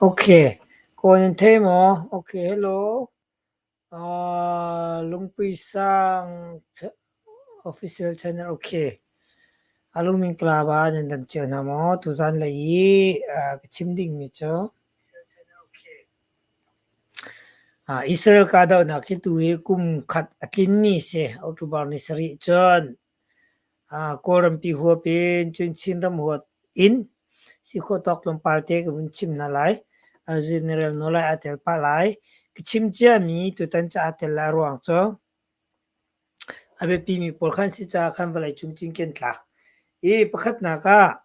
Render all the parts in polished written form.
Okay, kaw nan thei maw? Okay, hello. Lungpui sang official channel. Okay. Alungmin klaba nan dam cio hna maw? Tuzan lei i ka chim dingmi cu Israel kahdohnak hi tu hi kum khat a tlin ni si. October ni sarih cun Kawlrampi huap in cun Chinram huap in si khawh tawk tlawmpal te ka vun chim hna lai. General nawl aa tel pah lai. Ka chim ciami tutan ca aa tel lai ruang cu a biapimi pawl khan si caah khan vawleicung cinken tlak. I pakhatnak ah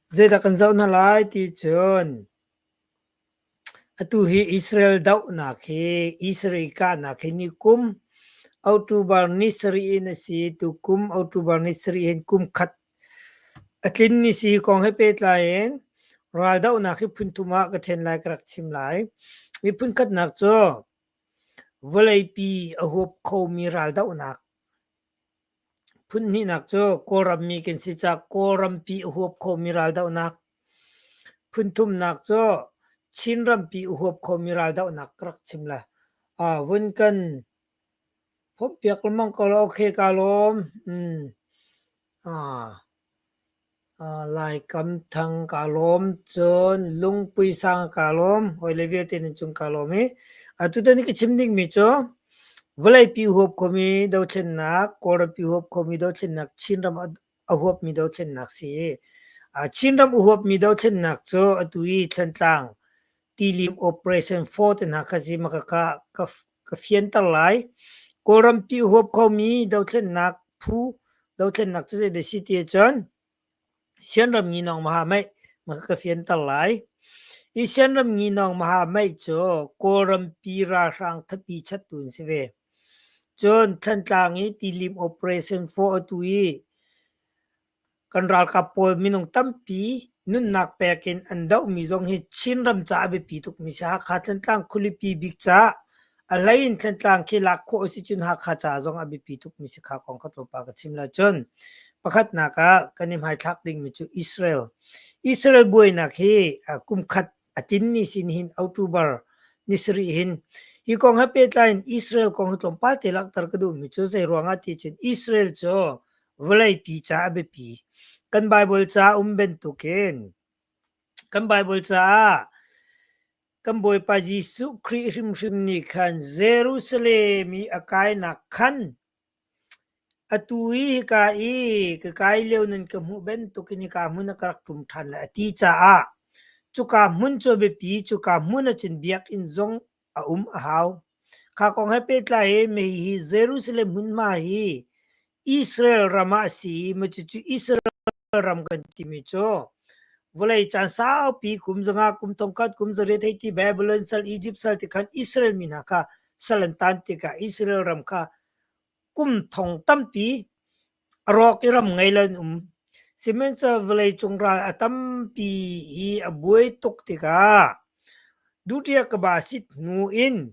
zeidah kan zoh hna lai ti cun Atu hi Israel dohnak hi Israel kahnak hi nikum October ni sarih in a si. Tukum October ni sarih hin kum khat a tlin ni si. Hi kong he pehtlai in raldohnak hi phun thum ah ka ṭhen lai ka rak chim lai. Hi phun khatnak cu vawleipi a huap khomi raldohnak. Phun hnihnak cu Kawlrammi kan si caah Kawlrampi a huap khomi raldohnak. Phun thumnak cu Chinrampi a huap khomi raldohnak ka rak chim lai. Vun kan phomhpiak lengmang ko law okay kaa lawm. Laikam thang kaa lawm. Cun Lungpui sang kaa lawm. Hawile vialte nan cung kaa lawm i atutan i ka chim dingmi cu vawleipi huap khomi dothlennak, Kawlrampi huap khomi dothlennak, Chinram a huapmi dothlennak si. Chinram a huapmi dothlennak cu atu i Thlantlang tilim Operation 4 te hna kha si makaka ka ka fianter lai. Kawlrampi huap khomi dothlennak phu dothlennak cu zei dah si ti ahcun Sianram Nginawng Mahamei ka fianter lai. Hi Sianram Nginawng Mahamei cu Kawlrampi ralhrang thapi chattu an si ve. Cun Thantlang i tilim operation 4 atu i Kan ralkap pawl minung tampi nunnak pek in an dohmi zong hi Chinram caah a biapi tukmi si. Hakha Thantlang khualipi bik caah a hlei in Thantlang khi lak khawh a si cun Hakha ca zong a biapi tukmi si kha kong kha tlawmpal ka chim lai. Cun pakhatnak ah kan i hmaithlak dingmi cu Israel. Israel buainak hi kum khat a tlin ni sin hin October ni sarih hin hi kong he pehtlai in Israel kong hi tlawmpal te langhter ka duhmi cu zei ruangah ti cun Israel cu vawleipi ca a biapi. Kan Bible ca um bantukin kan Bible caah kan Bawipa Jesuh Khrih hrimhrim nih khan Jerusalem i a kainak khan atu i hika i ka kai lio nan ka hmuh bantukin hika hmun ah ka rak ṭum ṭhan lai a ti caah cuka hmun cu a biapi, cuka hmun ahcun biakinn zong a um a hau. Kha kong he pehtlai in hihi Jerusalem hmunhma hi Israel ram ah a si i cucu Israel ram kan timi cu vawlei caan saupi kum zanga kum thongkhat kum zariat hei ti Babylon sal Egypt sal ti khan Israel mi hna kha sal an tan tikah Israel ram kha kum thong tampi a rawk i ram ngei lo an um. Sihmanhsehlaw vawleicung ral a tampi i a buai tuk tikah Dutiah ka ba sit hnu in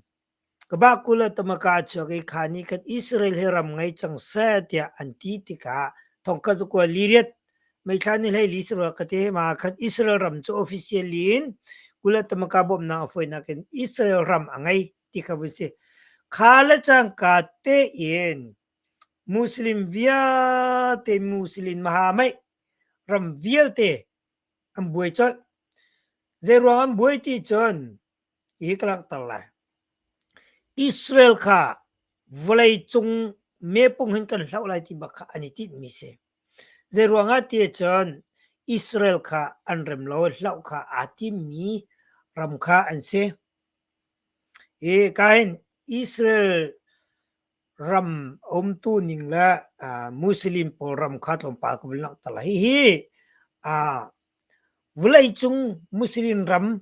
ka ba kul ah tamaka a chuak i kha nih khan Israel hi ram ngei cang seh tiah an ti tikah thongkhat zakua liriat meithla ni hlei li sarua ka ti ma khan Israel ram cu officially in kul ah tamaka bawmhnak a fawinak in Israel ram a ngei ti kha vun si. Kha le cangka tein Muslim vialte Muslim mahamei ram vialte an buai colh. Zeiruang an buai ti cun hi ka langhter lai. Israel kha vawleicung mepung hin kan hloh lai ti bak kha an i tinhmi si. Zeiruang ah ti cun Israel kha an rem lo hloh kha aa timmi ram kha an si. Hi ka hin Israel ram umtu ning le Muslim pawl ram kha tlawmpal ka vun langhter lai. Hihi vawleicung Muslim ram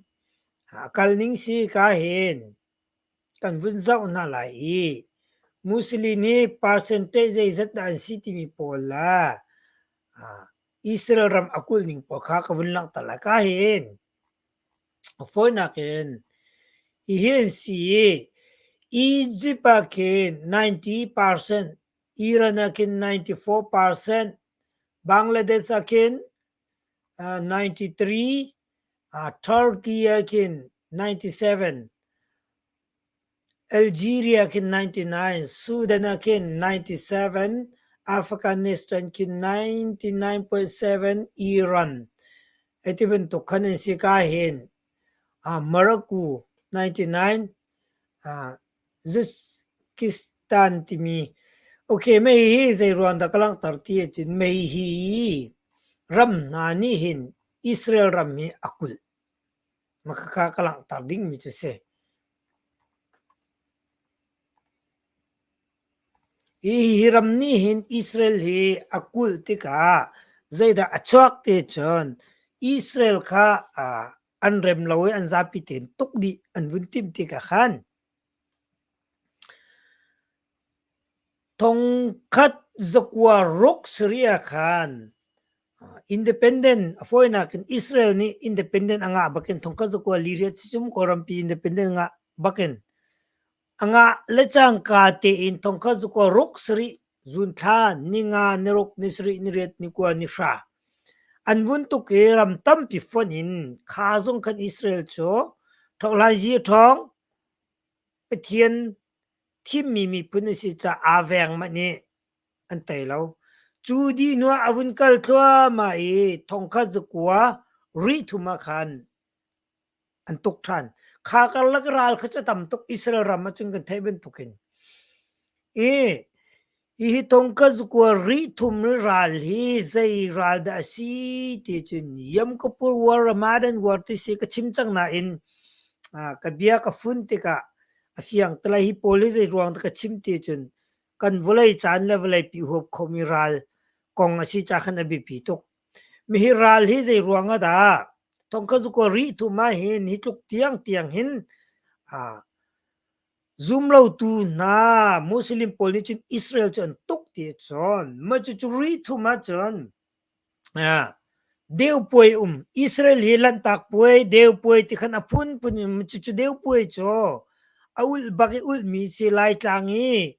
kal ning si ka hin kan vun zoh hna lai i Muslim hi percentage zeizat dah an si timi pawl le Israel ram a kulh ning pawl kha ka vun langhter lai. Ka hin A fawinak in hihi an si i Egypt ah khin 90%, Iran ah khin 94%, Bangladesh ah khin 93. Turkey ah khin 97, Algeria khin 99, Sudan ah khin 97, Afghanistan khin 99.7, Iran hei ti bantuk khan an si ka hin Morocco 99, Uzbekistan timi okay mei hi zei ruang dah ka langhter ti ahcun mei hi ram hna nih hin Israel ram hi a kulh. Makhakha ka langhter dingmi cu si. Hi ram nih hin Israel hi a kulh tikah zeidah a chuak ti cun Israel kha an rem lo i an zapi tein tuk dih an vun timh tikah khan thongkhat zakua ruk Syria khan Independent a fawinak in Israel nih independent a ngah bakin thongkhat zakua li riat sicum Kawlrampi independent ngah bakin a ngah le cangka tein thongkhat zakua ruk sarih zun thla ninga niruk nisarih niriat nikua nihra an vun tuk i ram tampi fonh in kha zong khan Israel cu thohlai yi ṭhawng Pathian thimmi miphun a si caah aa veng mah nih an tei lo. Cu dih hnuah a vun kal thluahmah i thongkhat zakua rih thum ah khan an tuk ṭhan. Kha karlak ral kha cu a tam tuk Israel ram ahcun kan theih bantukin. I hihi thongkhat zakua rih thum ral hi zei ral dah a si ti cun Yom Kippur War Ramadan War ti si ka chim cang nain ka bia ka fun tikah a fiang te lai hi pawl hi zei ruang dah ka chim ti cun kan vawlei caan le vawleipi huap khomi ral kong a si ca khan a biapi tuk. Mihi ral hi zei ruang ah dah thongkhat zu rih thum ah hin hi tluk tiang tiang hin zumlotu hna Muslim pawl nih cun Israel cu an tuk ti a cawn. Mah cucu rih thum ahcun Deu puai um. Israel hi Lanhtak puai, deu puai ti khan a phunphun in um. Cucu deu puai cu a ulh bak i ulhmi si Laitlang i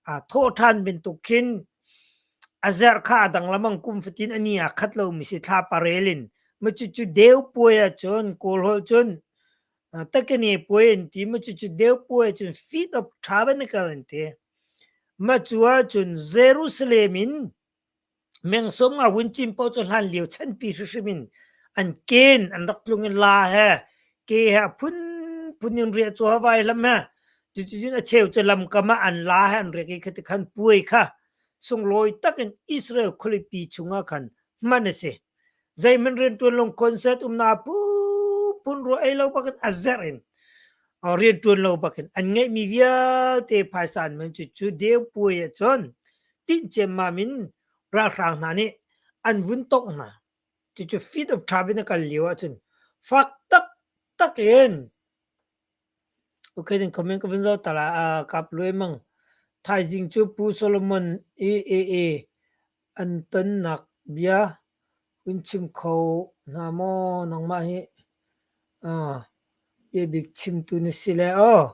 thawhṭhan bantuk khin a zerh kha a dang lamang kum fatin a ni aa khat lomi si thla parel in. Ma cucu deu puai ahcun Kawl holh cun takane puai an ti. Ma cucu deu puai ahcun Feast of Tabernacle an ti. Ma cu ahcun Jerusalem in Meng sawm nga vun cim paoh cu hlan lio chanpi hrimhrim in an ken an rak tlung in la he ke he a phunphun in riah cu hawai lam he cuticun a cheu cu lamkam ah an la he an riak i khati khan puai kha sunglawi takin Israel khualipi chungah khan hman a si. Zeihmanh rianṭuan lung concert umnak phunphun rua ei lo bakin a zerh in rianṭuan lo bakin an ngeihmi vialte phaisa an hman cu cu deu puai ahcun tinh ciammam in ralhrang hna nih an vun tongh hna. Cucu Feet of Ṭha in a kal lio ahcun fak taktak in Okay, then comment ka vun zoh ta lai. Kap luai mang. Thaizing cu Pu Solomon AAA an tonnak bia hun chim kho hna maw nangmah hi biabik chimtu na si le aw.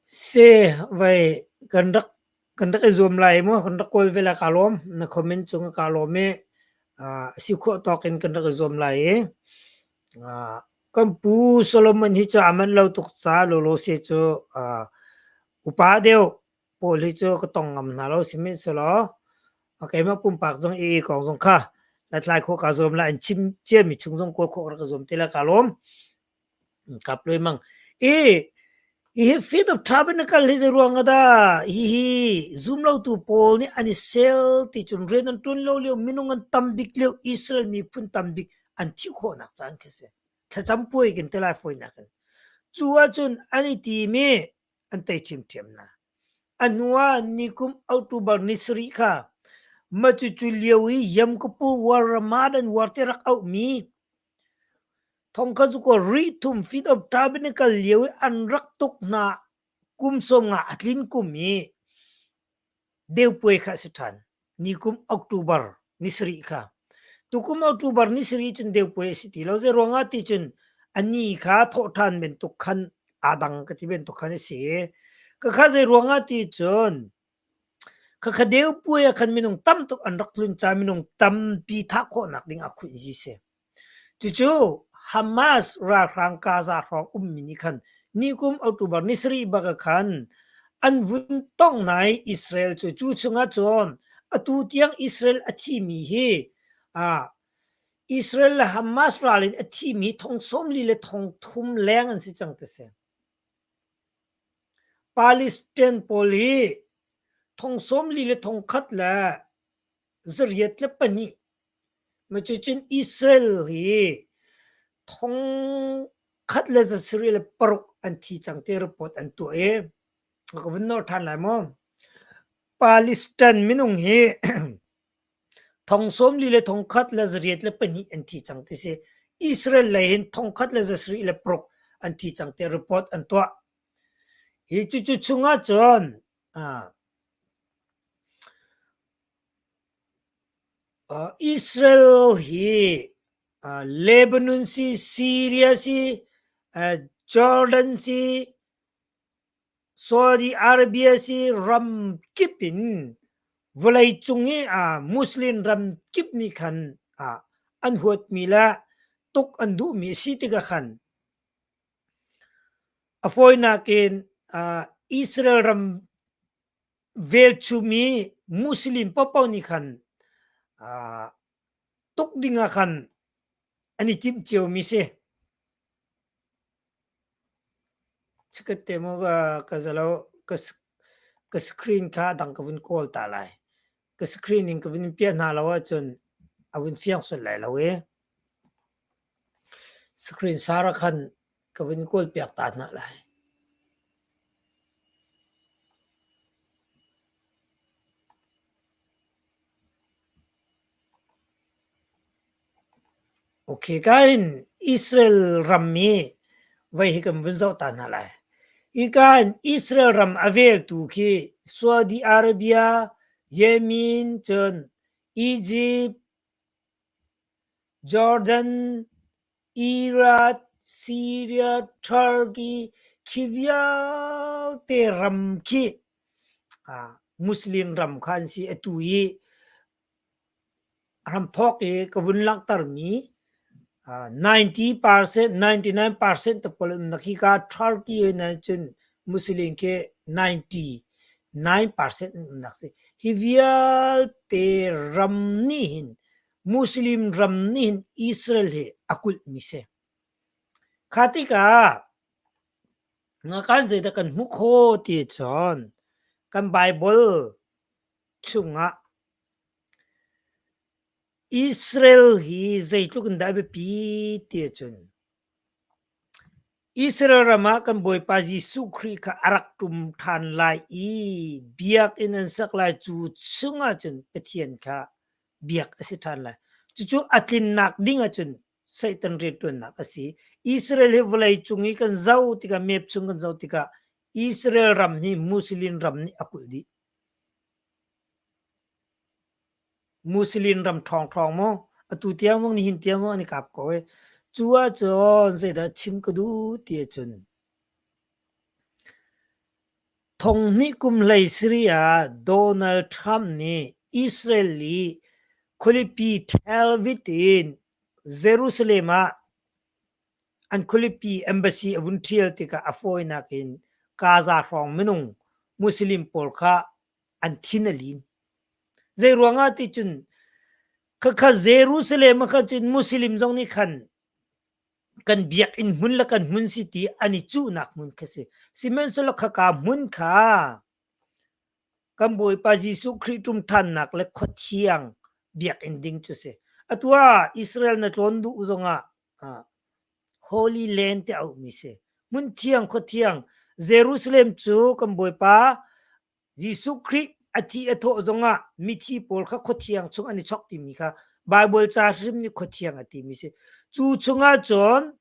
Se vai kan rak kan rak i zuam lai mu kan rak kawl ve lai kaa lawm na comment cung ah kaa lawm i si khawh tawk in kan rak i zuam lai i kan pu Solomon hi cu a man lo tuk ca lawlaw se cu upa deuh pawl hi cu ka tong ngam hna lo sihmanhsehlaw keimah pumpak zong i kong zong kha hlathlai khawh kaa zuam lai an chim ciami chung zong kawl khawh ka rak zuam te lai kaa lawm. Kap luaimang. I hi Feast of Tabernacle hi zei ruang ah dah hihi zumlotu pawl nih an i sel ti cun rian an ṭuan lo lio minung an tam bik lio Israel miphun tam bik an thih khawhnak caan khi a si. Thlacam puai kan ti lai fawinak in. Cu ahcun an i tim i an tei ṭhiamṭhiam hna. A hnu ah nikum October ni sarih kha Macucu lio i Yom Kippur War Ramadan War ti rak auhmi Thongkhat cu kaw rih thum Feast of Tabernacle lio i an rak tuk hna kum 50 a tlin kum i deupuai kha a si ṭhan. Nikum October ni sarih kha. Tukum October ni sarih cun deupuai a si ti lo. Zei ruangah ti cun a ni kha thawhṭhan bantuk khan aa dang ka ti bantuk khan a si. Ka kha zei ruangah ti cun Khakha deu puai ah khan minung tam tuk an rak tlun caah minung tampi thah khawhnak ding ah khunh hi si. Cucu Hamas ralhrang Gaza hrawng ummi nih khan nikum October ni sarih bak ah khan an vun tongh hna i Israel cu cu chungah cun atu tiang Israel a thimi hi Israel le Hamas ral in a thimi thong 40 le thong thum leng an si cang ti si. Palestine pawl hi thong 40 le thong khat le 802 Cucun Israel hi thong khat le 706 an thi cang ti report an tuah i ka vun nolh ṭhan lai maw? Palestine minung hi thong 40 le thong khat le 802 an thi cang ti si. Israel lei hin thong khat le 76 an thi cang ti report an tuah. Hi cucu chungah cun Israel hi Lebanon si, Syria si, Jordan si, Saudi Arabia si ram kip in vawleicung i Muslim ram kip nih khan an huatmi le tuk an duhmi a si tikah khan a fawinak in Israel ram velchum i Muslim paohpaoh nih khan tuk ding ah khan an i timh ciomi si. Chikat te maw ka zalo ka ka screen kha dang ka vun kawl ta lai. Ka screen in ka vun piah hna lo ahcun a vun fiang sual lai lo i. Screen sar ah khan ka vun kawl piak ta hna lai. Okay, ka in Israel ram i voi hi kan vun zoh ta hna lai. Hika in Israel ram a veltu khi Saudi Arabia, Yemen, cun Egypt, Jordan, Iraq, Syria, Turkey khi vialte ram khi Muslim ram kha an si. Atu i ramthawk i ka vun langhtermi 90%, 99% te pawl um nak hi ka Turkey in cun Muslim khi 99% an umnak si. Hi vialte ram nih hin Muslim ram nih hin Israel hi a kulhmi si. Kha tikah kan zeidah kan hmuh khawh ti cun kan Bible chungah Israel hi zeitluk in dah a biapi ti ahcun Israel ram ah kan Bawipa Jesuh Khrih kha a rak ṭum ṭhan lai i biakinn an sak lai cu chungah cun Pathian kha biak a si ṭhan lai. Cucu a tlinnak ding ahcun Satan rianṭuannak a si. Israel hi vawlei cung i kan zoh tikah map chung kan zoh tikah Israel ram hi Muslim ram nih a kulh dih. Muslim ram ṭhawngṭhawng maw atu tiang zong nihin tiang zong an i kap ko i cu ahcun zeidah chim ka duh ti ahcun thong hnih kum hlei sarih ah Donald Trump nih Israel i khualipi Tel Aviv in Jerusalem ah an khualipi embassy a vun ṭhial tikah a fawinak in Gaza hrawng minung Muslim pawl kha an thin a lin. Zei ruangah ti cun khakha Jerusalem ah khan cun Muslim zong nih khan kan biakinn hmun le kan hmun si ti an i cuhnak hmun kha si. Sihmanhsehlaw khaka hmun kha kan Bawipa Jesuh Khrih ṭum ṭhannak le khuathiang biakinn ding cu si. Atu ah Israel na tlawn duh zongah Holy Land ti auhmi si. Hmun thiang khuathiang Jerusalem cu kan Bawipa Jesuh Khrih a thi a thawh zongah mithi pawl kha khuathiang chung an i chok timi kha Baibal ca hrim nih khuathiang a timi si. Cu chungah cun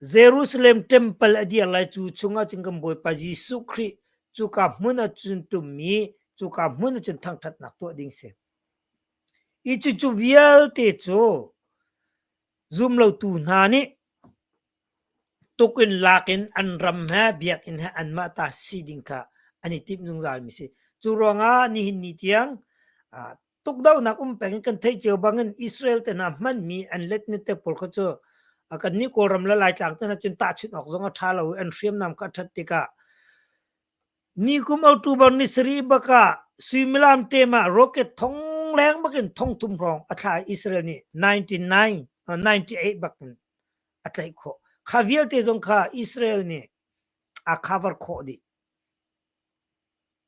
Jerusalem temple a dir lai cu chungah cun kan Bawipa Jesuh Khrih cuka hmun ah cun tummi cuka hmun ah cun thangṭhatnak tuah ding si. I cucu vialte cu zumlotu hna nih Tuk in lak in an ram he biakinn he anmah ta si ding kha an i timh zungzalmi si. Cu ruangah nihin ni tiang. Tukdohnak um peng kan theih cio bangin Israel te hna hmanmi an let ni te pawl kha cu kannih Kawlram le Laitlang te hna cun tahchunh awk zong a ṭha lo i an hriamnam kha a ṭhat tikah ni kum October ni sarih bak ah suimilam ṭem ah rocket thong leng bakin thong thum hrawng a thla i Israel nih 99 98 bakin a tlaih khawh. Kha vialte zong kha Israel nih a cover khawh dih.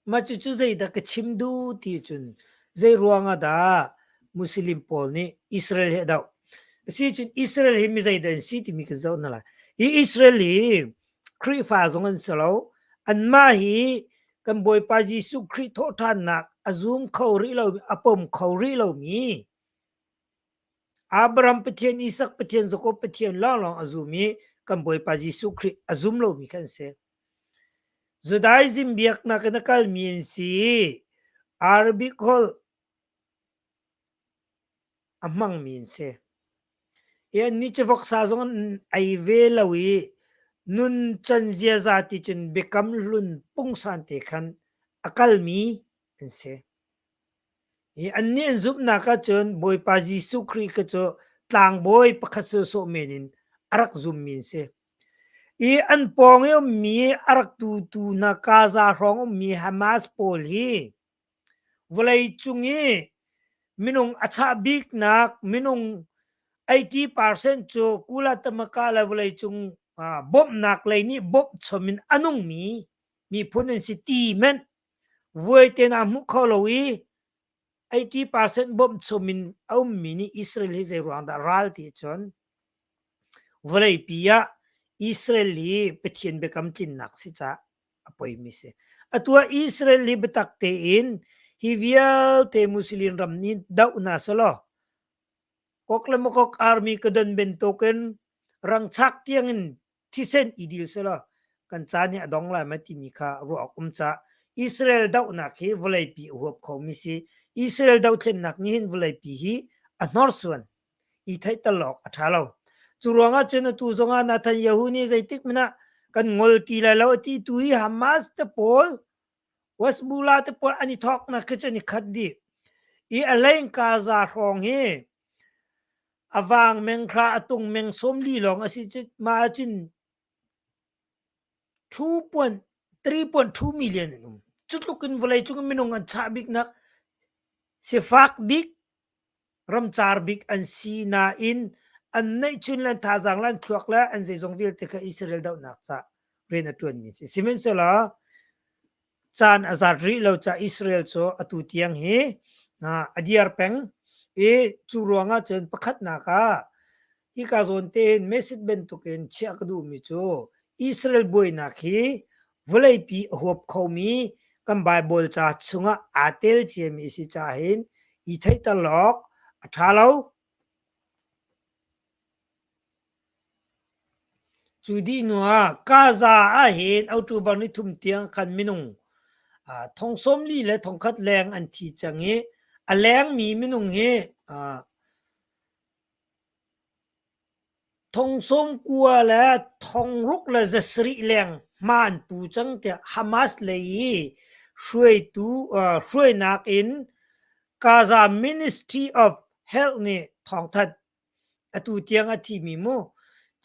Mah cucu zeidah ka chim duh ti cun zei ruangah dah Muslim pawl nih Israel hi a doh? Asicun Israel hi mi zeidah an si timi kan zoh hna lai. Hi Israel hi Khrihfa zong an si lo. Anmah hi kan Bawipa Jesuh Khrih thawhṭhannak a zum kho rih lomi, a pom kho rih lomi Abraham Pathian, Isak Pathian, Jakob Pathian lawnglawng a zum i kan Bawipa Jesuh Khrih a zum lomi kha an si. Judaism biaknak in a kalmi an si i Arabic holh a hmangmi an si. I annih cu voksa zong an ei ve lo i nuncan ziaza ti cun biakam hlun pungsan te khan a kalmi an si. I annih an zumhnak ahcun Bawipa Jesuh Khrih kha cu tlangbawi pakhat sawhsawh men in a rak zummi an si. I an pawng i ummi a rak tutu hna Gaza hrawng ummi Hamas pawl hi vawleicung i minung a chah biknak minung 80% cu Kula Tamaka le vawleicung bawmhnak lei nih bawmh chom in a nungmi miphun an si ti hmanh vuai te na hmuh kho lo i 80% bawmh chom in a ummi nih Israel hi zei ruang dah ral ti cun Vawleipi ah Israel hi Pathian biakam tlinnak si caah a poimi si. Atu ah Israel hi biatak tein hi vialte Muslim ram nih doh hna selaw kok le makok army ka don bantukin rangchak tiangin thisen i dil selaw kan caan hi a dong lai ma timi kha ruah awk um caah Israel dohnak hi vawleipi a huap khomi si. Israel dothlennak nih hin vawleipi hi a hnorsuan. i theihter awk a ṭha lo. Cu ruangah cun atu zongah Netanyahu nih zeitik hmanh ah kan ngol ti lai lo a ti tu hi Hamas te pawl Hezbollah te pawl an i thawknak khi cu an i khat dih. I a hlei Gaza hrawng hi a vang menghra a tung meng 40 lawng a si cu mah ahcun 3.2 million an um. Cu tluk in vawleicung minung an chah biknak sifak bik ramcar bik an si nain an neihchun le an thazaang le an thluak le an zeizong vialte kha Israel dohnak ca rian a ṭuanmi a si. Sihmanhsehlaw caan a zat rih lo caah Israel cu atu tiang hi a diar peng i cu ruangah cun pakhatnak ah hika zawn tein message bantukin chiah ka duhmi cu Israel buainak hi vawleipi a huap khomi kan Baibal ca chungah aa tel ciami a si caah hin i theihter awk a ṭha lo. Cu dih hnuah Gaza ah hin October ni thum tiang khan minung thong 40 le 100 leng an thi cang i a lengmi minung hi Thong 90 le thong ruk le 700 leng hma an pu cang tiah Hamas lei i hruaitu hruainak in Gaza Ministry of Health nih thawngthanh. Atu tiang a thimi mu.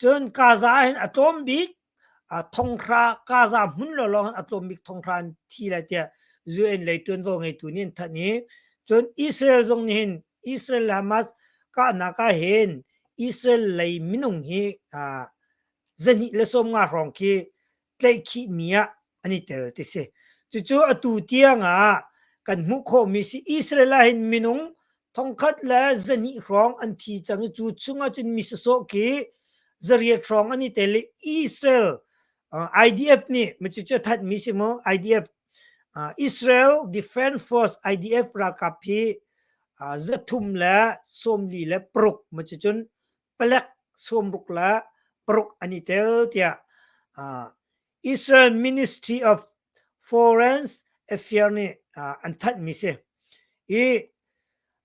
Cun Gaza ah hin a tlawm bik thonghra Gaza hmun lawlawng hin a tlawm bik thonghra an thi lai tiah UN lei tuanvo ngeitu nih an thanh i cun Israel zong nih hin Israel le Hamas kahnak ah hin Israel lei minung hi 250 hrawng khi tlaihkhihmi ah an i tel ti si. Cucu atu tiang ah kan hmuh khawhmi si Israel ah hin minung 1,200 hrawng an thi cang i cu chung ah cun mi sawsawh khi 800 hrawng an i tel i Israel IDF nih cucu a thanhmi si mu IDF Israel Defense Force IDF ralkap hi 346 cucun palek 66 an i tel tiah Israel Ministry of Foreign Affairs nih an thanhmi si. I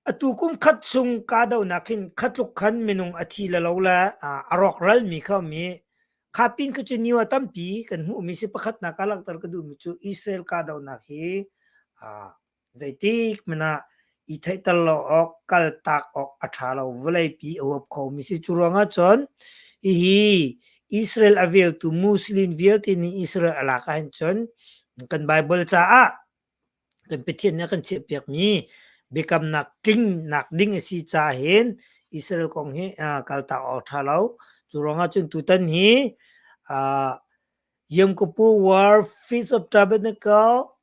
atu kum khat chung kahdohnak hin khatluk khan minung a thi le lo le a rawkralmi kha um i kha pin khu cu new ah tampi kan hmuhmi si pakhatnak ah langhter ka duhmi cu Israel kahdohnak hi zeitik hmanh ah. i theihter lo awk, kaltak awk a ṭha lo. Vawleipi a huap khomi si. Cu ruangah cun hihi Israel a veltu Muslim vialte nih Israel a lak ahhin cun kan Bible caah kan Pathian nih a kan chiahpiakmi biakamnak tlingnak ding a si caah hin Israel kong hi kaltak awk a ṭha lo. Cu ruangah cun tutan hi Yom Kippur War, Feast of Tabernacle,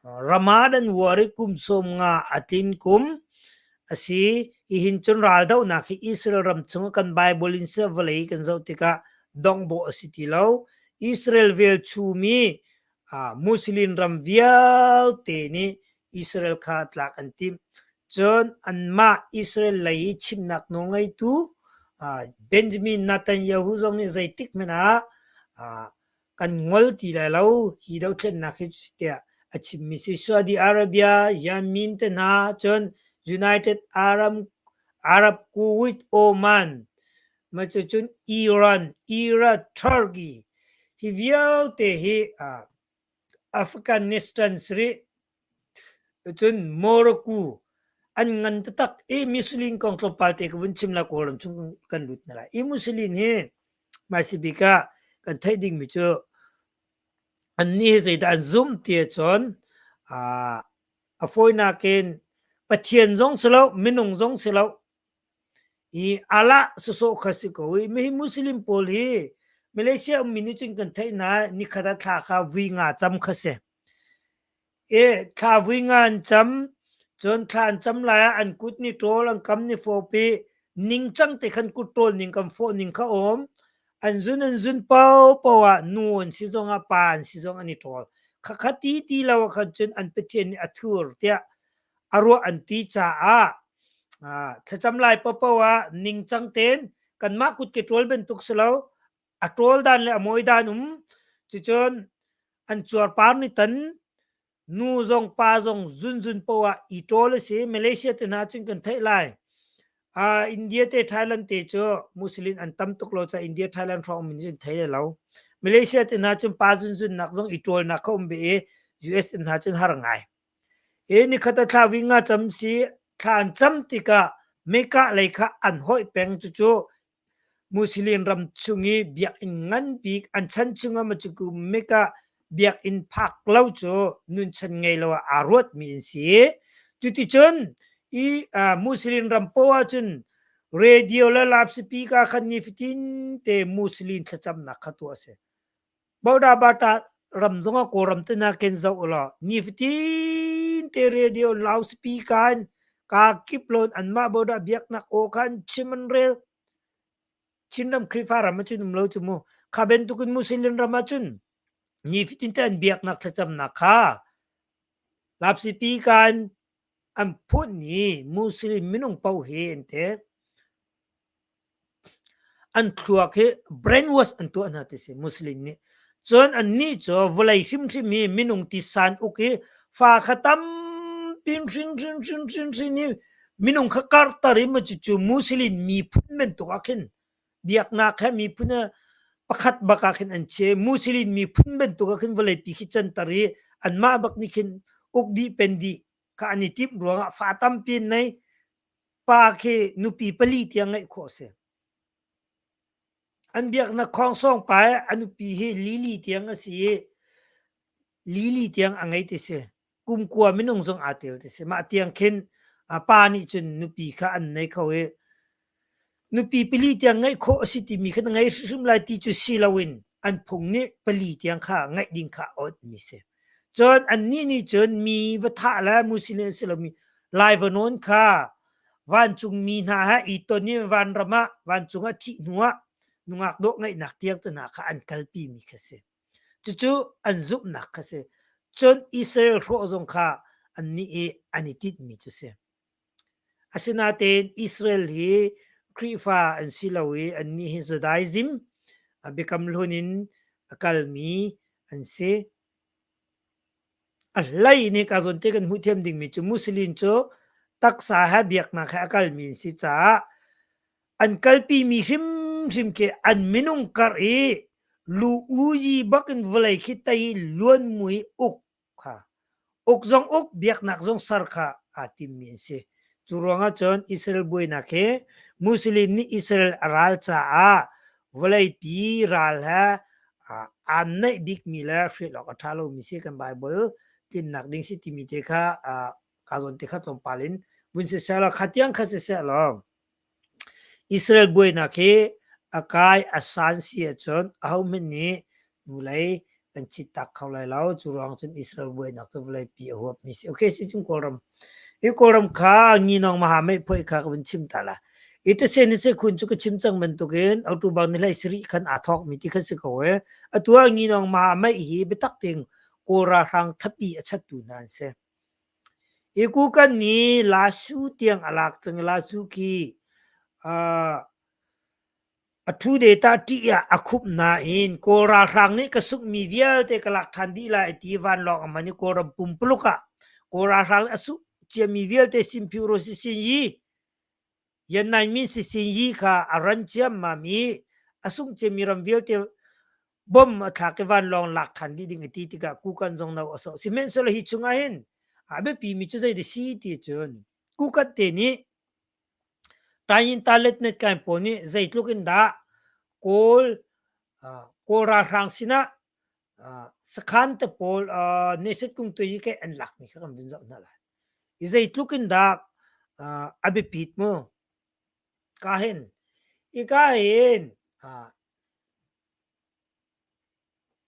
Ramadan war i kum 50 a tlin kum a si. Hihin cun raldohnak hi Israel ram chung kan Bible in seh vawlei kan zoh tikah dongh dawh a si ti lo. Israel velchumi Muslim ram vialte nih Israel kha tlak an timh. Cun anmah Israel lei i chimnak nawlngeitu Benjamin Netanyahu zong nih zeitik hmanh ah kan ngol ti lai lo hi dothlennak hi tiah a chimmi si. Saudi Arabia, Yemen te hna cun United Arab, Arab Kuwait, Oman, ma cun Iran, Iraq, Turkey hi vialte hi Afghanistan siri cun Morocco an ngan taktak i Muslim kong tlawmpal te ka vun chim la Kawlram chung kan lut na lai. I Muslim hi hmaisabik ah kan theih dingmi cu annih hi zeidah an zumh ti ahcun a fawinak in Pathian zong si lo, minung zong si lo, i Allah sawsawh kha si ko i mihi Muslim pawl hi Malaysia ummi nih cun kan theih hna nikhat ah thla kha vui nga cam kha si. I thla vui nga an cam, cun thla an cam lai ah an kut ni ṭawl, an kam ni fawp i ningcang te khan kut ṭawl ning kan fawh ning kha um. An zun an zun paohpaoh ah nu an si zongah pa an si zong an i ṭawl. Khakha ti ti lo ah khan cun an Pathian nih a thur tiah a ruah an ti caah thlacam lai paohpaoh ah ningcang tein kanmah kut ke ṭawl bantuk si lo a ṭawl dan le a mawi dan um cucun an cuarpar ni tan nu zong pa zong zunzun poah i ṭawl a si Malaysia te hna cun kan theih lai uh, India te Thailand te cu Muslim an tam tuk lo ca India Thailand hrawng min cun thei lo Malaysia te hna cun pa zunzun nak zong i ṭawl nak kha um ve i US te hna cun har ngai e nikhat a thla vi nga cam si thla an cam tikah meka lei kha an hoih peng cu cu Muslim ram chung i biakinn ngan bik an chan chungah macuku Mecca biakinn phak lo cu nunchan ngei lo ah aa ruatmi an si. Cuticun i Muslim ram poah ahcun radio le loudspeaker khan nifatin te Muslim thlacamnak kha tuah a si. Bauda Bata ram zongah Kawlram te nakin zoh ulaw nifatin te radio loudspeaker in kaa kip lawn anmah Bauda biaknak aw kha an chim an rel. Chinram Khrihfa ram ahcun um lo cu mu. Kha bantukin Muslim ram ahcun nifatin te an biaknak thlacamnak kha loudspeaker in an phun i Muslim minung paoh hi an ti. An thluak hi brainwash an tuah hna ti si Muslim nih. Cun annih cu vawlei hrimhrim hi minung tisan uk i fa kha tampi hrin hrin hrin hrin hrin i minung kha karhter i maw cucu Muslim miphun bantuk ah khin biaknak he miphun pakhat bak ah khin an chia. Muslim miphun bantuk ah khin vawleipi khi canter i anmah bak nih khin uk dih pen dih kha an i timh ruangah fa tampi an nei. Pa khi nupi pali tiang ngeih khawh a si. An biaknak khawngsawng pa i a nupi hi lili tiang a si i lili tiang a ngei ti si. Kum kua minung zong aa tel ti si. Mah tiang khin pa nih cun nupi kha an nei kho i nupi pali tiang ngeih khawh a si timi kha na ngei hrimhrim lai ti cu si loin an phung nih pali tiang kha ngeih ding kha a awtmi si. Cun annih nih cun mi va thah le Muslim a si lomi lai va nawn kha vancungmi hna he i ton i vanram ah vancung ah thih hnu ah nungak dawh ngeihnak tiang te hna kha an kalpi mi kha si. Cucu an zumhnak kha si. Cun Israel hrawh zong kha annih i an i tinhmi cu si. Asinain Israel hi Khrihfa an si lo i annih hi Judaism biakam hlun in a kalmi an si. A hlei in hika zawn te kan hmuh thiam dingmi cu Muslim cu taksa he biaknak he a kalmi an si caah an kalpimi hrimhrim khi an minung karh i lu uyi bak in vawlei khi tei luan mui uk kha. Uk zong uk, biaknak zong ser kha aa timmi an si. Cu ruangah cun Israel buainak hi Muslim nih Israel a ral caah vawleipi ral he aa naih bikmi le hrial awk a ṭha lomi si kan Bible tlinnak ding si timi te kha ka zawn te kha tlawmpal in vun siseh law kha tiang kha siseh law Israel buainak hi a kai a san si ahcun ahohmanh nih hnulei kan chittak kho lai lo. Cu ruang cun Israel buainak cu vawleipi a huapmi si. Okay, si cun Kawlram. Hi Kawlram kha Nginawng Maha Meih Phuai kha ka vun chim ta la. I tase ni se khun cu ka chim cang bantukin October ni hlei sarih khan aa thawkmi ti khan si ko e. Atu ah Nginawng Maha Meih hi biatak tein Kawl ralhrang thapi a chattu hna an si. Hi kukan nih Lasu tiang a lak cang i Lasu khi a ṭhu data ṭih ah a khup nain Kawl ralhrang nih ka sunghmi vialte ka lak ṭhan dih lai ti vanlawng a hman i Kawlram pumpuluk ah Kawl ralhrang nih a sungh ciami vialte Simphiu Sisin Yi Yan Min Sisin Yi kha a ran ciammam i a sungh ciami ram vialte bom a thlak i vanlawng lak ṭhan dih ding a ti tikah kukan zong no a sawh. Sihmanhsehlaw hi chungah hin a biapimi cu zei dah si ti cun kukat te nih Tayin talet net kai pawl nih zeitluk in dah Kawl Kawl ralhrang sinah sakhan te pawl neset kung tu hi ke an lakmi kha kan vun zoh hna lai. I zeitluk in dah a biapit mu ka hin i ka hin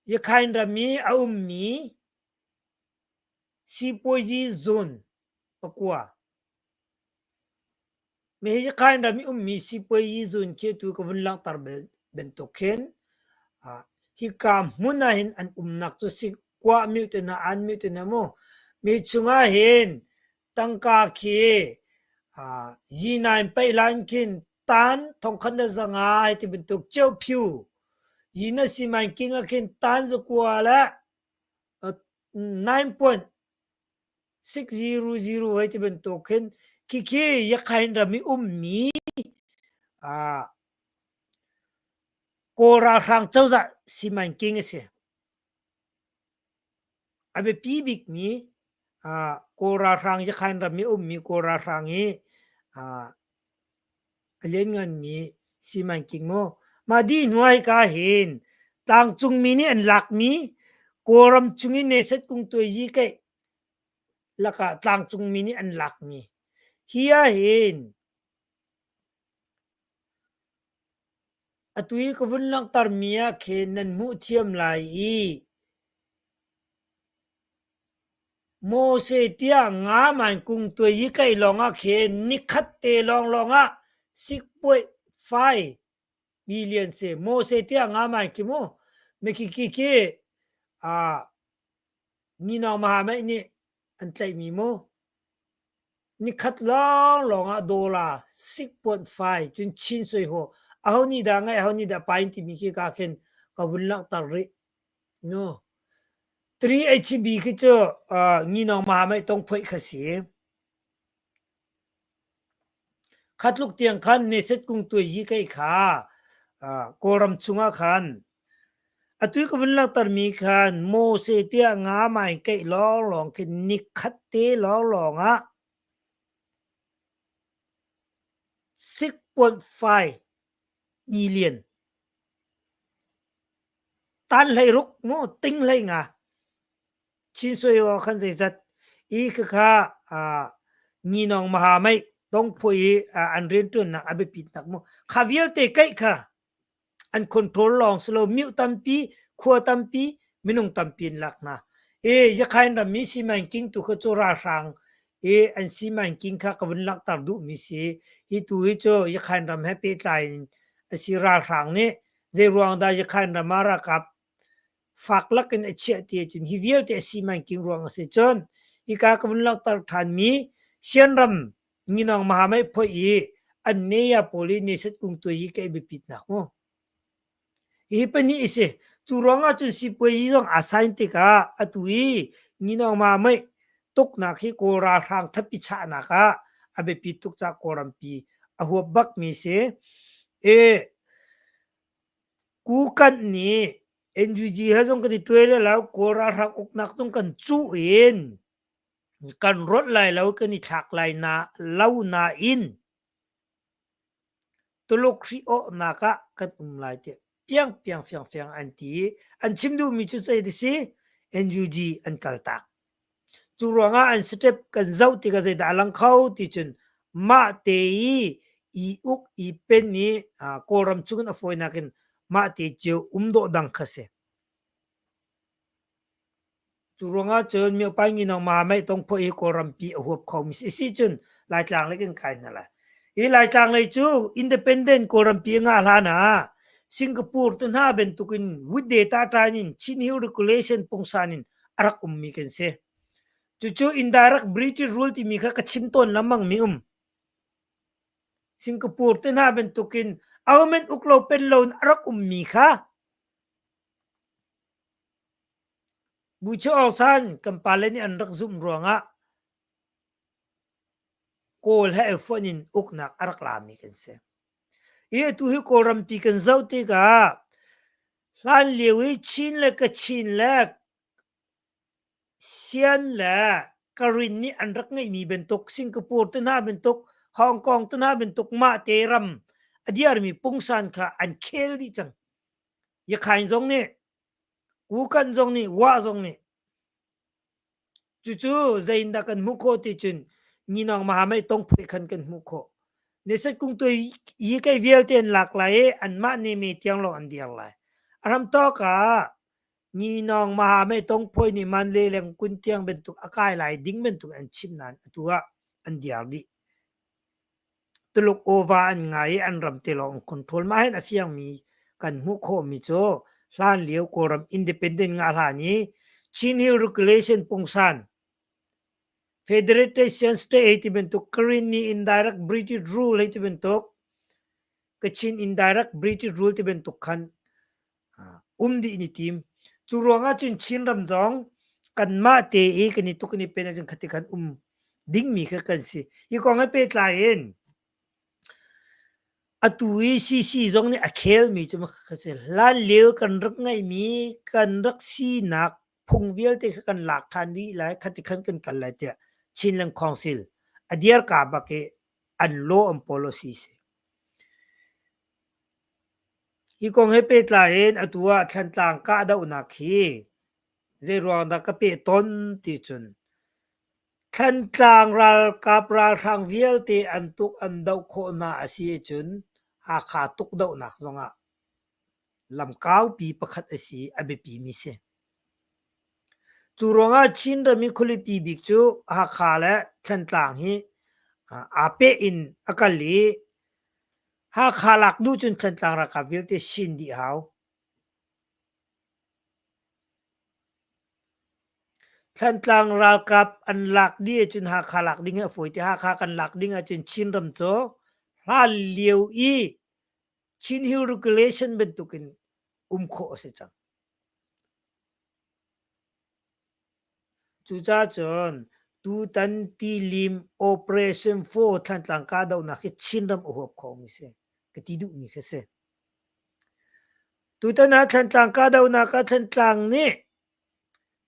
Yakhain ram i a ummi sipuazi zone pakua Hihi Yakhain ram i ummi sipuazi zone khi atu ka vun langhter bantuk khin hika hmun ah hin an umnak cu si kua mioh te hna an mioh te hna mu. Mi chungah hin Tangka khi yinain paih lai in khin tan 1500 hei ti bantuk ceophiu yina simain king ah khin tan zakua le 9.600 hei ti bantuk khin khikhi Yakhain ram i ummi Kawl ralhrang cozah simain king a si. A biapi bikmi Kawl ralhrang Yakhain ram i a ummi Kawl ralhrang i a liannganmi simanking mu. Mah dih hnu ah hika hin tlangcungmi nih an lakmi Kawlram chung i neset kung tuai yi keih lakah tlangcungmi nih an lakmi hi ahhin Atu i ka vun langhtermi ah khin nan hmuh thiam lai i Moses tiah nga mankung tuai i kaih lawngah khin nikhat te lawnglawng ah 6.5 million si. Moses tiah nga man khi mu. Mikhi khi khi Nginawng Mahamai nih an tlaihmi mu. Nikhat lawnglawng ah dollar 6.5 cun Chin sui haw aho nih dah ngaih aho nih dah pain timi khi ka khin ka vun langhter rih. No. 3HB khi cu Nginawng Mahamai tong phoih kha si. Khatluk tiang khan neset kung tuai yi kai kha Kawlram chungah khan atu ka vun langhtermi khan Mose tiah nga mai keih lawnglawng khi nikhat te lawnglawng ah 6.5 million tan hlei ruk mu ting hlei nga Chin Sui khan zeizat i khakha Nginawng Maha Meih Dongphui i an rianṭuannak a biapitnak mu kha vialte keih kha an control lawng si lo mioh tampi khua tampi minung tampi in lak hna i Yakhain ram i simanking tu kha cu ralhrang i an simanking kha ka vun langhter duhmi si hi tu hi cu Yakhain ram he pehtlai in a si ralhrang nih zei ruang dah Yakhain ram ah ralkap fak lakin a chiah ti ahcun hi vialte a simanking ruang a si. Cun hika ka vun langhter ṭhanmi Sianram Nginawng Mahamai phoih i an neya pawl i neset kung tuai i ka i biapitnak mu. Hi pahnih a si. Cu ruangah cun sipuai zong aa sign tikah atu i Nginawng Mahamai tuknak hi Kawl ralhrang thatpi chahnak ah a biapi tuk caah Kawlrampi a huap bakmi si. E Kukanh nih NUG he zong kan i ṭuai le lo, Kawl ralhrang uknak zong kan cuh in. Kan rawlh lai lo, kan i thlak lai na lo nain Tuluk hri awhnak ah kan um lai tiah piang piang fiang fiang an ti i an chim duhmi cu zei ti si NUG an kaltak. Cu ruangah an step kan zoh tikah zeidah a lang kho ti cun mah te i i uk i pen i Kawlram chungin a fawinak in mah te cio um dawh dang kha si. Cu ruangah cun miopai nginawng ma mei tong phuah hi Kawlrampi a huap khomi si. Si cun Laitlang lei kan kai hna lai. Hi Laitlang lei cu independent Kawlrampi a ngah hlan ah Singapore te hna bantukin with data tain in Chin Hill Regulation pungsan in a rak ummi kan si. Cucu indirect British rule timi kha ka chim tawn lengmang mi um. Singapore te hna bantukin ahohmanh uk lo pen lo in a rak ummi kha Bucho Aung San kan pale nih an rak zumh ruangah Kawl he fonh in uknak a rak lami kan si. Hi atu hi Kawlrampi kan zoh tikah hlan lio i Chin le Kachin le Sian le Karen nih an rak ngeihmi bantuk Singapore te hna bantuk Hong Kong te hna bantuk mah te ram a diarmi pungsan kha an khel dih cang. Yakhain zong nih Wukan zong nih Wah zong nih cucu zeiindah kan hmuh khawh ti cun Nginawng Mahamei tongphui khan kan hmuh khawh. Neset kung tuai yi kai vialte an lak lai i anmah ne me tiang lawng an dir lai. A ram tawk ah Nginawng Mahamei tongphui nih man le leng kun tiang bantuk a kai lai ding bantuk an chim nain atu ah an diar dih. Tuluk awva an ngai i an ram te lawng an control. Mah hin a fiangmi kan hmuh khawhmi cu hlan lio Kawlram independent ngah hlan i Chin Hill Regulation pungsan Federation State hei ti bantuk Karen nih indirect British rule hei ti bantuk Kachin indirect British rule ti bantuk khan um dih ni tim. Cu ruangah cun Chinram zong kanmah te i kan i tuk kan i pen ahcun khati khan um dingmi kha kan si. Hi kong he pehtlai in atu i CC zong nih a khelmi cu kha si. Hlan lio kan rak ngeihmi kan rak sinak phung vialte kha kan lak ṭhan rih lai khati khan kan kal lai tiah Chinland Council a dirka bak i an law an policy si. Hi kong he pehtlai in atu ah Thlantlang kahdohnak hi zeiruang dah ka peh ton ti cun Thlantlang ralkap ralhrang vialte an tuk an doh khawh hna a si ahcun Hakha tukdohnak zongah lam kaupi pakhat a si i a biapimi si. Cu ruangah Chinram i khualipi bik cu Hakha le Thlantlang hi aa peh in a kal i Hakha lak duh cun Thantlang ralkap vialte sin dih hau. Thantlang ralkap an lak dih ahcun Hakha lak ding hi a fawi te. Hakha kan lak ding ahcun Chinram cu hlan lio i Chin Hill Regulation bantukin um khawh a si cang. Cucaah cun tutan tilim Operation 4 Thlantlang kahdohnak hi Chinram a huap khomi si ka ti duhmi kha si. Tutan ah Thlantlang kahdohnak ah Thlantlang nih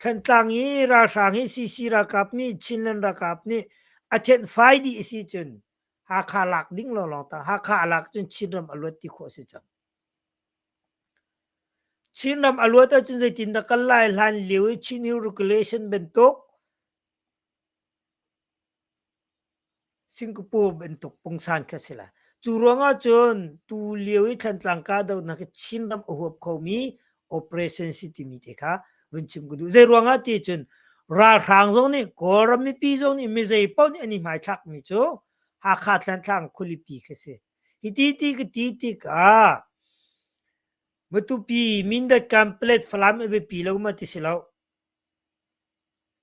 Thlantlang i ralhrang hi CC ralkap nih Chinland ralkap nih a thianh fai dih a si cun Hakha lak ding lawnglawng tang Hakha a lak cun Chinram a luat ti khawh a si cang. Chinram a luat ahcun zeitindah kal lai hlan lio i Chin Hill Regulation bantuk Singapore bantuk pungsan kha si lai. Cu ruangah cun tu lio i Thlantlang kahdohnak hi Chinram a huap khomi operation si timi te kha vun chim ka duh. Zei ruangah ti cun ralhrang zong nih Kawlram mipi zong nih mizei paoh nih an i hmaithlakmi cu Hakha Thlantlang khualipi kha si. Hiti ti ka ti tikah Matupi, Mindat, Kanpalet, Falam a biapi lo ma ti si lo.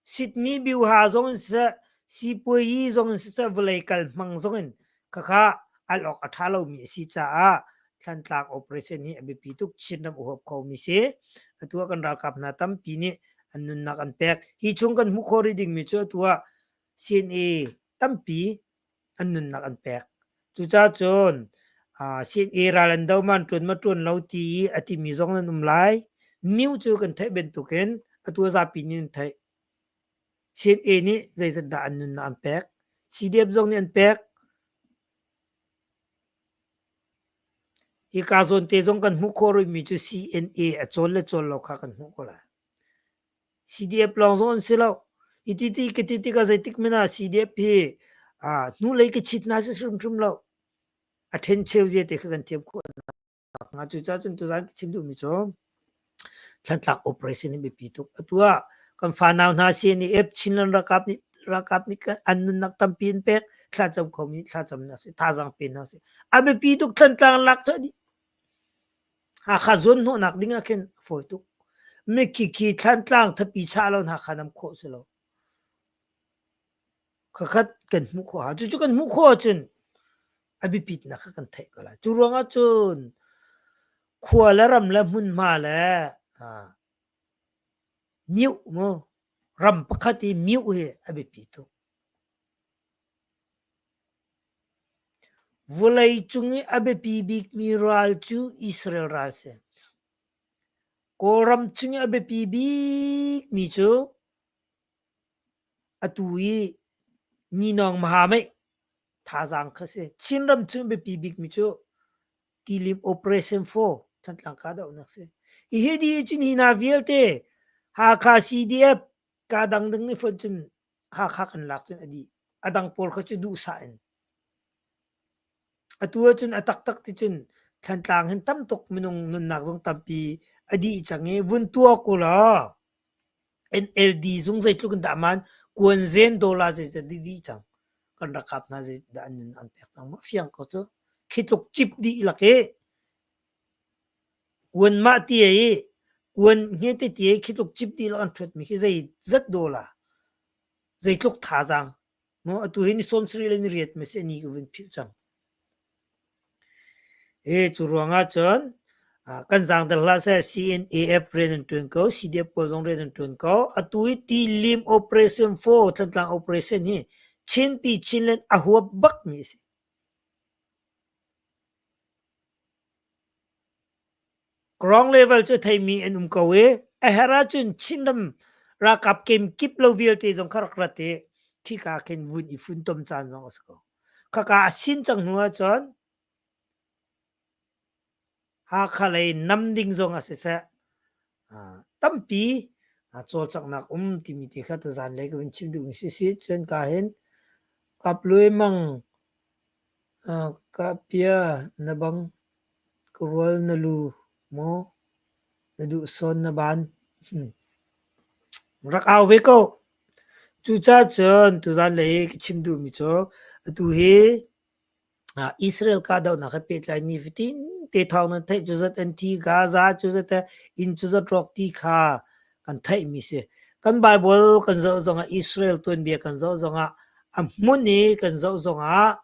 Sydney Biuha zong in siseh, Sipuayi zong in siseh, vawlei kal hmang zong in khakha al awk a ṭha lomi a si caah Thlantlang operation hi a biapi tuk Chinram a huap khomi si. Atu ah kan ralkap hna tampi nih an nunnak an pek. Hi chung kan hmuh khawh rih dingmi cu atu ah CNA tampi an nunnak an pek. Cucaah cun CNA ral an do man ṭuan ma ṭuan lo ti i a timi zong nan um lai. New cu kan theih bantukin atu a zapi nih an theih. CNA nih zeizat dah an nunnak an pek? CDF zong nih an pek. Hika zawn te zong kan hmuh khawh rihmi cu CNA a cawl le cawl lo kha kan hmuh ko lai. CDF lawng zong an si lo. Hi ti ti ka ti tikah zeitik hmanh ah CDF hi hnulei ka chit hna si hrimhrim lo. A ṭhencheu zia te kha kan thiam khawh hnga. Cucaah cun tuzaan ka chim duhmi cu Thlantlak operation hi biapi tuk. Atu ah kan fanau hna CNF Chinland ralkap nih ralkap nih an nunnak tampi an pek thlacam khomi thlacam hna sih thazaang pe hna sih. A biapi tuk Thantlang lak cu a dih. Hakha zuan hnawhnak ding ah khin a fawi tuk. Mikhikhi Thlantlang thapi chah lo Hakha nam khawh si lo. Khakhat kan hmuh khawh hau. Cucu kan hmuh khawh ahcun a biapitnak kha kan theih ko lai. Cu ruangah cun khua le ram le hmunhma le mioh mu ram pakhat i mioh hi a biapi tuk. Vawlei cung i a biapi bikmi ral cu Israel ral si. Kawlram chung i a biapi bikmi cu atu i Ninawng Mahamei thazaang kha si. Chinram chung biapi bikmi cu Tilim Operation 4 Thantlang kahdohnak si. Hi di cun hi hna vialte Hakha CDF ka dang ding nih fonh cun Hakha kan lak cun a dih. A dang pawl kha cu duhsah in. Atu ahcun a taktak ti cun Thantlang hin tam tuk minung nunnak zong tampi a dih cang i vun tuak u law NLD zung zeitluk in dah man kuanzen dollar zeizat dih dih cang. Kan rakap hna zeidah an nun an pek cang maw fiang ko cu. Khi tluk cip dih lak i kuan mah ti i kuan nge te ti i khi tluk cip dih lak an ṭhuat mi khi zeizat dollar zeitluk thazaang Maw atu hi ni 70 le ni riat ma si ni ka vun philh cang. E cu ruangah cun kan zaangdar hlah seh CNAF rian an ṭuan ko, CDF pawl zong rian an ṭuan ko. Atu hi Tilim Operation 4 Thantlang Operation hi Chinpi Chinland a huap bakmi a si. Ground level cu theimi an um ko i a herh ahcun Chinram ralkap kemkip lo vialte zong kha rak rat i khika khin vun i funtom caan zong a si ko. Khaka a sin cang hnu ahcun Hakha lei nam ding zong ah siseh tampi cawlcanghnak um timi te kha tuzaan lei ka vun chim duhmi sisi cun ka hin Kap Luai Mang ka pia na bang Ka rual na lu maw na duh sawn na ban? Rak au ve ko. Cucaah cun tuzaan lei ka chim duhmi cu atu hi Israel kahdohnak he pehtlai nifatin te thawng nan theih cuzat an thi Gaza cuzat inn cuzat rawk ti kha kan theihmi si. Kan Bible kan zoh zongah Israel tuanbia kan zoh zongah a hmun i kan zoh zongah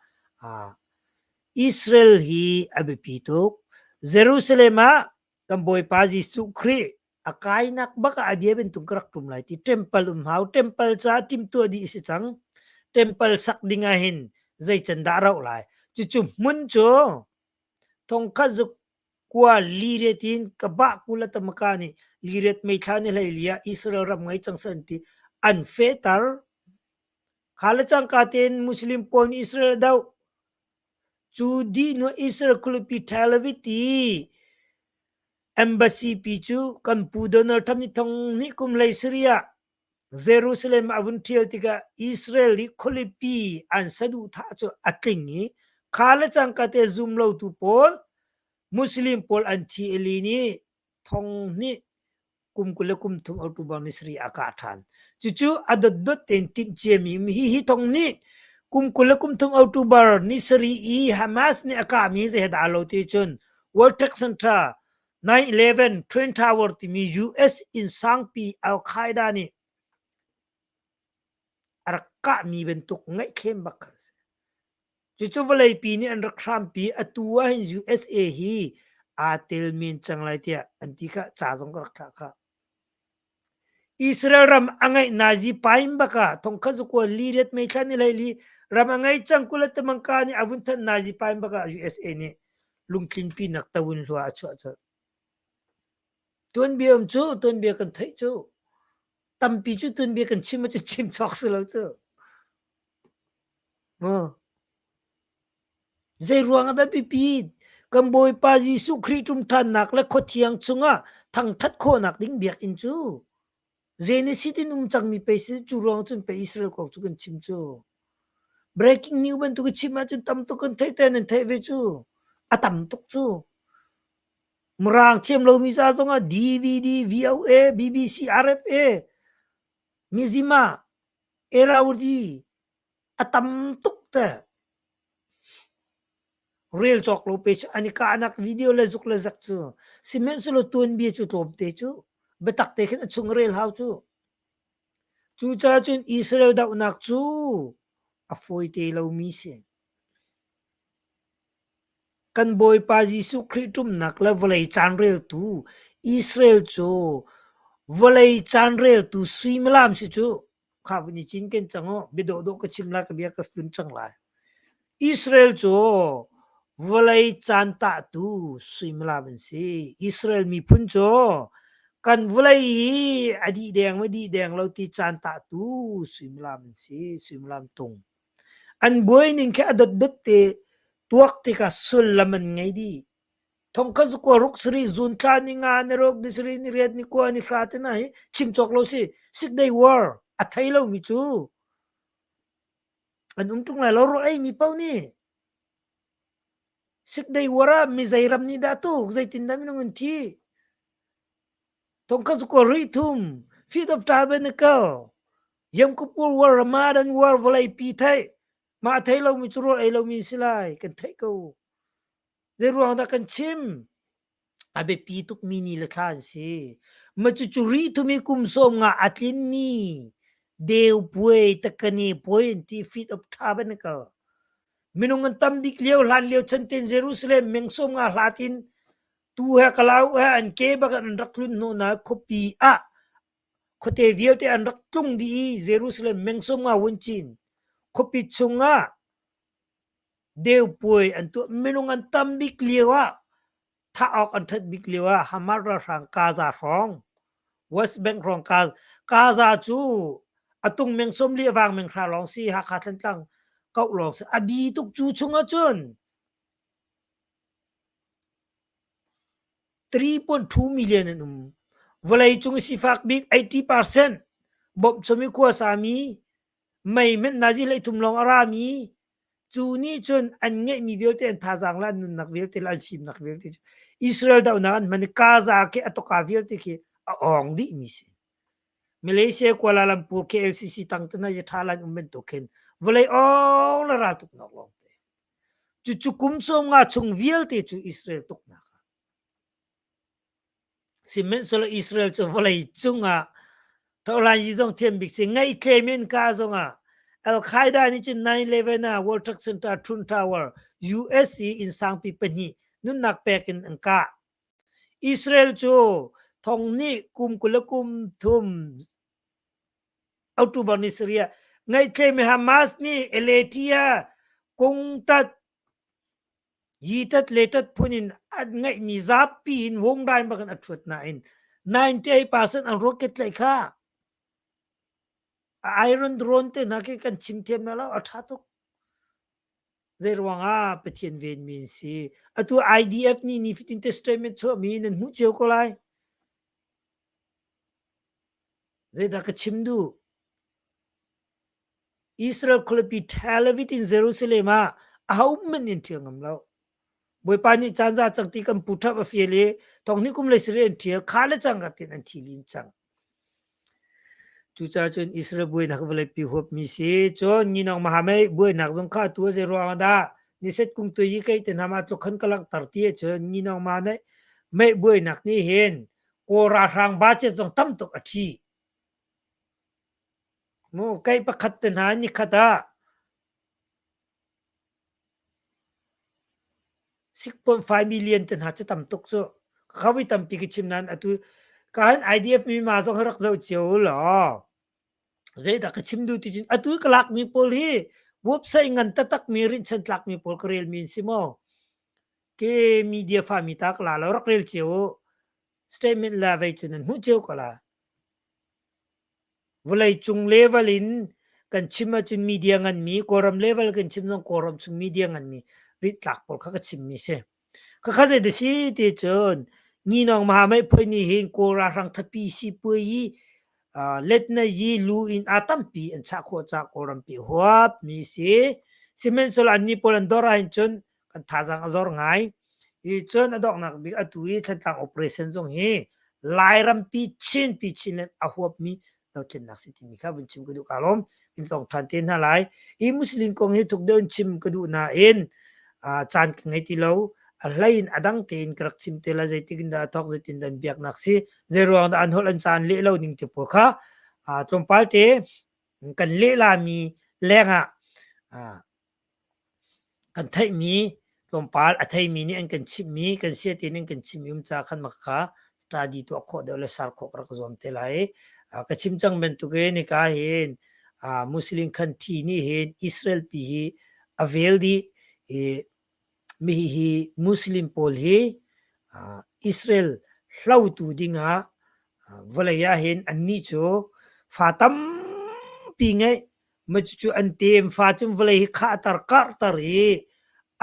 Israel hi a biapi tuk. Jerusalem ah kan Bawipa Jesuh Khrih a kainak bak ah a bia bantuk ka rak ṭum lai ti temple um hau. Temple caah timhtuah dih a si cang. Temple sak ding ah hin zei can dah rauh lai. Cucu hmun cu thongkhat zuk kua liriat in ka bah kula tamaka nih liriat meithla ni hlei li ah Israel ram ngei cang san ti an fehter. Kha le cangka tein Muslim pawl nih Israel a doh. Cu dih hnu Israel khualipi Tel Aviv i embassy pi cu kan pu Donald Trump nih thong hnih kum hlei sarih ah Jerusalem a vun ṭhial tikah Israel i khualipi an saduhthah cu a tling i kha le cangka te zum lotu pawl Muslim pawl an thi i lin i thong hnih kum 20 le kum thum October ni sarih ah kah ṭhan. Cucu a dotdot tein timh ciami hi hi thong nih kum 20 le kum thum October ni sarih i Hamas nih a kahmi zei he dah lo ti cun World Trade Center 9/11 Twin Tower timi US inn sangpi Al Qaeda nih a rak kahmi bantuk ngaihthlem bak kha a si. Cucu vawleipi nih an rak hrampi. Atu ahhin USA hi aa tel men cang lai tiah an ti kha ca zong ka rak thlah khah. Israel ram a ngeih nazi paim bak ah thongkhat zakua li riat mei thla ni hlei li ram a ngei cang kula tamangka nih a vun thanh nazi paim bak ah USA nih lungtlinpi nak tawin hlua a chuah colh. Tuanbia um cu tuanbia kan theih cu. Tampi cu tuanbia kan chim ahcun chim cawk si lo cu. Maw? Zei ruang ah dah biapi kan Bawipa Jesuh Khrih ṭumṭhannak le khuathiang chungah thangṭhat khawhnak ding biakinn cu Genesis in um cangmi pei si cu ruang cun pei Israel kong cu kan chim cu. Breaking news bantuk i chim ahcun tam tuk kan theih te nan theih ve cu. A tam tuk cu. Mirang thiam lomi ca zongah DVD, VOA, BBC, RFA, Mizima, Irrawaddy a tam tuk te. Rel cawk lo pe cu an i kahnak video le zuk le zak cu sihmanhsehlaw tuanbia cu tlawmte cu biatak te khin a chung rel hau cu. Cucaah cun Israel dohnak cu a fawi te lomi si. Kan Bawipa Jesuh Khrih ṭumnak le vawlei caan reltu Israel cu vawlei caan reltu suimilam si cu. Kha vun i cinken cang u. Bia dawhdawh ka chim lai, ka bia ka fun cang lai. Israel cu vawlei caan tahtu suimilam an si. Israel miphun cu kan vawlei hi a dih deng maw dih deng lo ti caan tahtu suimilam an si, suimilam tung. An buai ning khi a dotdot te tuak tikah sullam an ngei dih. Thongkhat zakua ruk sarih zun thla ni nga ni ruk ni sarih ni riat ni kua ni hra te hna hi chim cawk lo si. Six day war a thei lomi cu an um ṭung lai lo rawl ei mi paoh nih. Six day war ah mi zei ram nih dah tuk zeitindah minung an thi. Thongkhat zakua rih thum Feast of Tabernacle Yom Kippur War Ramadan War vawlei pi theih mah thei lomi cu rawl ei lomi si lai kan theih ko. Zeiruang dah kan chim? A biapi tukmi ni le thla an si. Mah cucu rih thumi kum sawm nga a tlin ni deu puai takani puai an ti Feast of Tabernacle. Minung an tam bik lio hlan lio chanten Jerusalem meng sawm nga hlat in tu he kalau he an ke bak an rak tlun hnu na khuapi ah khuate vialte an rak tlung dih i Jerusalem meng sawm nga wun cin khuapi chungah deu puai an tuah minung an tam bik lio ah thah awk an that bik lio ah Hamas ralhrang Gaza hrawng West Bank hrawng Gaza cu atung meng sawmli awang meng hra lawng si Hakha Thantlang kauh lawng si a bi tuk cu chung ahcun 3.2 million an um vawlei cung i sifak bik 80% bawmhchom i khuasami mei hmanh nazi 13 lawng a rami cu nih cun an ngeihmi vialte an thazaang le an nunnak vialte le an fimnak vialte cu Israel dohnak an hman i Gaza khi a toka vialte khi a awng dihmi si. Malaysia Kuala Lumpur KLCC tang te na tha lan um bantuk khin vawlei awng le ral tuknak lawng te. Cucu kum sawm nga chung vialte cu Israel tuknak ah. Sihmanhsehlaw Israel cu vawlei cungah Thohlan yi zong thiam bik si ngaihthlem in ka zongah Al Qaeda nih cun 9/11 ah World Trade Center Twin Tower US i inn sangpi pahnih nunnak pek in an kah. Israel cu thong nih kum 20 le kum thum October ni sarih ngaihthlem Hamas nih Elatia kungtat yitat letat phun in an ngeihmi zapi in wungdai bak in a ṭhuat nain 98% an rocket tlaih kha a iron drone te hna khi kan chim thiam na lo a ṭha tuk zei ruangah Pathian venmi an si atu IDF nih nifatin te statement chuahmi nan hmuh cio ko lai Zeidah ka chim duh? Israel khualipi Tel Aviv in Jerusalem ah ahohmanh in ṭhial ngam lo. Bawipa nih caan za cang ti kan pu ṭhap a fial i thonghnih kum le sarih an ṭhial kha le cang ka tin an thi lin cang. Cucaah cun Israel buainak vawleipi huapmi si. Cun nginawng mahamei buainak zong kha atu a zei ruangah dah niset kung tui i kei te hna ma tluk khan ka langhter ti ahcun nginawng ma nih mei buainak nih hin Kawl ralhrang budget zong tam tuk a ṭhi. Mu kei pakhat te hna nikhat ah 6.5 million te hna cu tam tuk cu. Khawi tampi ka chim nain atu ka han IDF mi ma zong rak zoh cio law zeidah ka chim duh ti cun atu ka lak mi pawl hi website ngan taktak mi rinhchan tlak mi pawl ka rel mi an si maw ke media fa mi ta ka la lo rak rel cio statement la vei cu nan hmuh cio ko la. Vawleicung level in kan chim ahcun media nganmi, Kawlram level kan chim zong Kawlram chung media nganmi rittlak pawl kha ka chimmi si. Khakha zei dah si ti cun Nginawng Mahamei Phuai nih hin Kawl ralhrang thapi sipuai i letna yi lu in a tampi an chah khawh caah Kawlrampi huap mi si. Sihmanhsehlaw annih pawl an dor ahhin cun kan thazaang a zor ngai. Hi cun a donghnak bik atu i Thantlang operation zong hi Lairampi Chinpi Chinland a huapmi dothlennak si timi kha vun chim ka duh ka lawm. In tong ṭhan te hna lai. Hi Muslim kong hi thuk deuh in chim ka duh nain caan ka ngei ti lo. A hlei in a dang tein ka rak chim te lai zeitik in dah a thawk zeitin dah an biaknak si zei ruang dah an holh an caan leh lo ning te pawl kha tlawmpal te kan leh lami lengah Kan theihmi tlawmpal a theimi nih an kan chimhmi kan siate in an kan chimhmi um ca khan mah kha study tuah khawh deuh le ser khawh ka rak zuam te lai. Ka chim cang bantukin hika hin Muslim country nih hin Israel pi hi a vel dih i mi hihi Muslim pawl hi Israel hlotu dingah vawlei ah hin annih cu fa tampi ngeih Mah cucu an teemfa cun vawlei hi khahter karhter i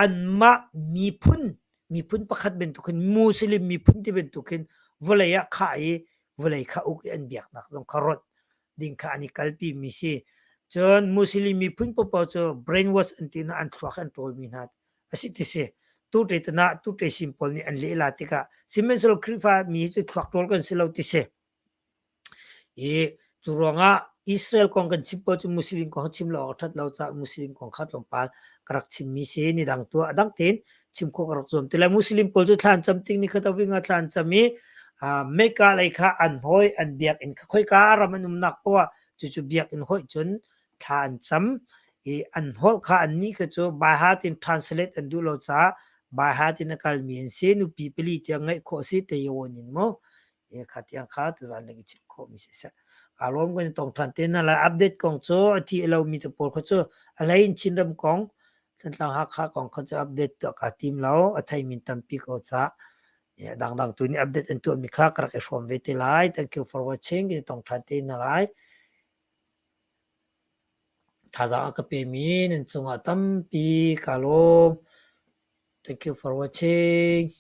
anmah miphun miphun pakhat bantuk hin Muslim miphun ti bantuk hin vawlei ah khah i vawlei kha uk i an biaknak zong kha ronh ding kha an i kalpi mi si. Cun Muslim miphun paohpaoh cu brainwash an ti hna an thluak an ṭawlmi hna a si ti si. Tuṭe tanah tuṭe sim pawl nih an lehla tikah sihmanhsehlaw Khrihfa mi cu thluak ṭawl kan si lo ti si. I cu ruangah Israel kong kan chim paoh cu Muslim kong chim lo awk a ṭhat lo caah Muslim kong kha tlawmpal ka rak chimmi si. Ni dang tu a dang tein chim khawh ka rak zuam ti lai. Muslim pawl cu thla an cam tik ni khat a thla an cam i Mecca lei kha an hawi an biakinn kha khoika ram an umnak poah ah cucu biakinn hoih cun thla an cam i an holh kha annih kha cu baihat in translate an duh lo caah baihat in a kalmi an si. Nupi pali tiang ngeih khawh a si te yawn in mu. Kha tiang kha tuzaan le ka chim khawhmi siseh. Kaa lawm kan i tong ṭhan te hna lai. Update kong cu a thi a lomi te pawl kha cu a hlei in Chinram kong, Thantlang Hakha kong kha cu update tuah kaa tim lo. A theimi tampi ko caah dangdang tu nih update an tuahmi kha ka rak i hrawm ve te lai. Thank you for watching. Kan i tong ṭhan te hna lai. Thazaang a ka pemi nan cungah tampi kaa lawm. Thank you for watching.